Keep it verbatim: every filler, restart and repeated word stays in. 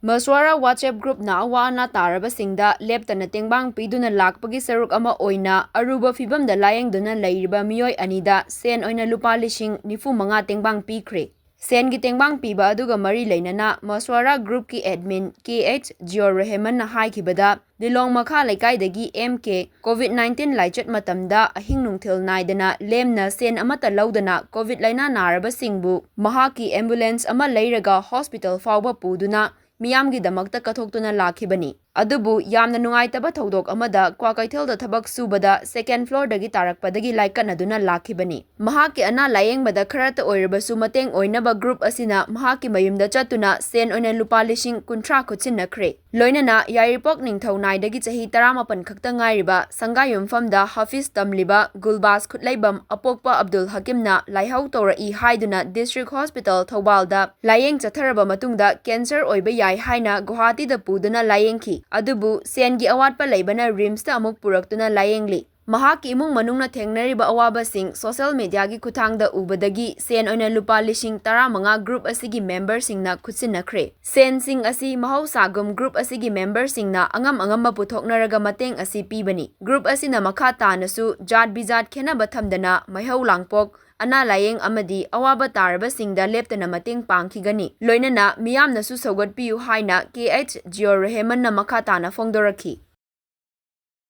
ꯃꯁ꯭ꯋꯥꯔꯥ WhatsApp groupꯅ ꯑꯋꯥ ꯑꯅꯥ ꯇꯥꯔꯕꯁꯤꯡꯗ ꯂꯦꯞꯇꯅ ꯇꯦꯡꯕꯥꯡ ꯄꯤꯗꯨꯅ ꯂꯥꯛꯄꯒꯤ ꯁꯔꯨꯛ ꯑꯃ ꯑꯣꯏꯅ ꯑꯔꯨꯕ ꯐꯤꯕꯝꯗ ꯂꯥꯌꯦꯡꯗꯨꯅ ꯂꯩꯔꯤꯕ ꯃꯤꯑꯣꯏ ꯑꯅꯤꯗ ꯁꯦꯟ ꯑꯣꯏꯅ ꯂꯨꯄꯥ ꯂꯤꯁꯤꯡ ꯅꯤꯐꯨ ꯃꯉꯥ ꯇꯦꯡꯕꯥꯡ ꯄꯤꯈ꯭ꯔꯦ꯫ ꯁꯦꯟꯒꯤ ꯇꯦꯡꯕꯥꯡ ꯄꯤꯕ ꯑꯗꯨꯒ ꯃꯔꯤ ꯂꯩꯅꯅ ꯃꯁ꯭ꯋꯥꯔꯥ groupꯀꯤ admin ꯀꯦ ꯑꯩꯆ ꯖꯤꯌꯣꯔ ꯔꯦꯍꯃꯟꯅ ꯍꯥꯏꯈꯤꯕꯗ, ꯂꯤꯂꯣꯡ ꯃꯈꯥ ꯂꯩꯀꯥꯏꯗꯒꯤ ꯑꯦꯝ ꯀꯦ COVID nineteen ꯂꯥꯏꯆꯠ ꯃꯇꯝꯗ ꯑꯍꯤꯡ ꯅꯨꯡꯊꯤꯜ ꯅꯥꯏꯗꯅ ꯂꯦꯝꯅ ꯁꯦꯟ ꯑꯃꯠꯇ ꯂꯧꯗꯅ COVID ꯂꯥꯏꯅꯥ ꯅꯥꯔꯕꯁꯤꯡꯕꯨ ꯃꯍꯥꯛꯀꯤ ambulance ꯑꯃ ꯂꯩꯔꯒ hospital ꯐꯥꯎꯕ ꯄꯨꯗꯨꯅ ꯃꯤꯌꯥꯝꯒꯤꯗꯃꯛꯇ ꯀꯠꯊꯣꯛꯇꯨꯅ ꯂꯥꯛꯈꯤꯕꯅꯤ꯫ ꯑꯗꯨꯕꯨ ꯌꯥꯝꯅ ꯅꯨꯡꯉꯥꯏꯇꯕ ꯊꯧꯗꯣꯛ ꯑꯃꯗ ꯀ꯭ꯋꯥꯀꯩꯊꯦꯜꯗ ꯊꯕꯛ ꯁꯨꯕꯗ second floorꯗꯒꯤ ꯇꯥꯔꯛꯄꯗꯒꯤ ꯂꯥꯏꯀꯠꯅꯗꯨꯅ ꯂꯥꯛꯈꯤꯕꯅꯤ꯫ ꯃꯍꯥꯛꯀꯤ ꯑꯅꯥ ꯂꯥꯌꯦꯡꯕꯗ ꯈꯔꯇ ꯑꯣꯏꯔꯕꯁꯨ ꯃꯇꯦꯡ ꯑꯣꯏꯅꯕ group ꯑꯁꯤꯅ ꯃꯍꯥꯛꯀꯤ ꯃꯌꯨꯝꯗ ꯆꯠꯇꯨꯅ ꯁꯦꯟ ꯑꯣꯏꯅ ꯂꯨꯄꯥ ꯂꯤꯁꯤꯡ ꯀꯨꯟꯊ꯭ꯔꯥ ꯈꯨꯠꯁꯤꯟꯅꯈ꯭ꯔꯦ꯫ ꯂꯣꯏꯅꯅ ꯌꯥꯏꯔꯤꯄꯣꯛ ꯅꯤꯡꯊꯧ ꯅꯥꯏꯗꯒꯤ ꯆꯍꯤ ꯇꯔꯥꯃꯥꯄꯟ ꯈꯛꯇ ꯉꯥꯏꯔꯤꯕ ꯁꯪꯒꯥꯏꯌꯨꯝꯐꯝꯗ ꯍꯥꯐꯤꯖ ꯇꯝꯂꯤꯕ ꯒꯨꯜꯕꯥꯖ ꯈꯨꯠꯂꯩꯕꯝ ꯑꯄꯣꯛꯄ ꯑꯕꯗꯨꯜ ꯍꯀꯤꯝꯅ ꯂꯥꯏꯍꯧ ꯇꯧꯔꯛꯏ ꯍꯥꯏꯗꯨꯅ district hospital ꯊꯧꯕꯥꯜꯗ ꯂꯥꯌꯦꯡ ꯆꯠꯊꯔꯕ ꯃꯇꯨꯡꯗ cancer ꯑꯣꯏꯕ ꯌꯥꯏ ꯍꯥꯏꯅ ꯒꯨꯋꯥꯍꯥꯇꯤꯗ ꯄꯨꯗꯨꯅ ꯂꯥꯌꯦꯡꯈꯤ꯫ ꯑꯗꯨꯕꯨ ꯁꯦꯟꯒꯤ ꯑꯋꯥꯠꯄ ꯂꯩꯕꯅ ꯔꯤꯝꯁꯇ ꯑꯃꯨꯛ ꯄꯨꯔꯛꯇꯨꯅ ꯂꯥꯌꯦꯡꯂꯤ꯫ ꯃꯍꯥꯛꯀꯤ ꯏꯃꯨꯡ ꯃꯅꯨꯡꯅ ꯊꯦꯡꯅꯔꯤꯕ ꯑꯋꯥꯕꯁꯤꯡ social mediaꯒꯤ ꯈꯨꯠꯊꯥꯡꯗ ꯎꯕꯗꯒꯤ ꯁꯦꯟ ꯑꯣꯏꯅ ꯂꯨꯄꯥ ꯂꯤꯁꯤꯡ ꯇꯔꯥꯃꯉꯥ group ꯑꯁꯤꯒꯤ memberꯁꯤꯡꯅ ꯈꯨꯠꯁꯤꯟꯅꯈ꯭ꯔꯦ꯫ ꯁꯦꯟꯁꯤꯡ ꯑꯁꯤ ꯃꯍꯧꯁꯥꯒꯨꯝ group ꯑꯁꯤꯒꯤ memberꯁꯤꯡꯅ ꯑꯉꯝ ꯑꯉꯝꯕ ꯄꯨꯊꯣꯛꯅꯔꯒ ꯃꯇꯦꯡ ꯑꯁꯤ ꯄꯤꯕꯅꯤ꯫ Group ꯑꯁꯤꯅ ꯃꯈꯥ ꯇꯥꯅꯁꯨ ꯖꯥꯠ ꯕꯤꯖꯥꯠ ꯈꯦꯟꯅꯕ ꯊꯝꯗꯅ ꯃꯩꯍꯧ ꯂꯥꯡꯄꯣꯛ, ꯑꯅꯥ ꯂꯥꯌꯦꯡ ꯑꯃꯗꯤ ꯑꯋꯥꯕ ꯇꯥꯔꯕꯁꯤꯡꯗ ꯂꯦꯞꯇꯅ ꯃꯇꯦꯡ ꯄꯥꯡꯈꯤꯒꯅꯤ꯫ ꯂꯣꯏꯅꯅ ꯃꯤꯌꯥꯝꯅꯁꯨ ꯁꯧꯒꯠꯄꯤꯌꯨ ꯍꯥꯏꯅ ꯀꯦ ꯑꯩꯆ ꯖꯤꯌꯣꯔ ꯔꯦꯍꯃꯟꯅ ꯃꯈꯥ ꯇꯥꯅ ꯐꯣꯡꯗꯣꯔꯛꯈꯤ꯫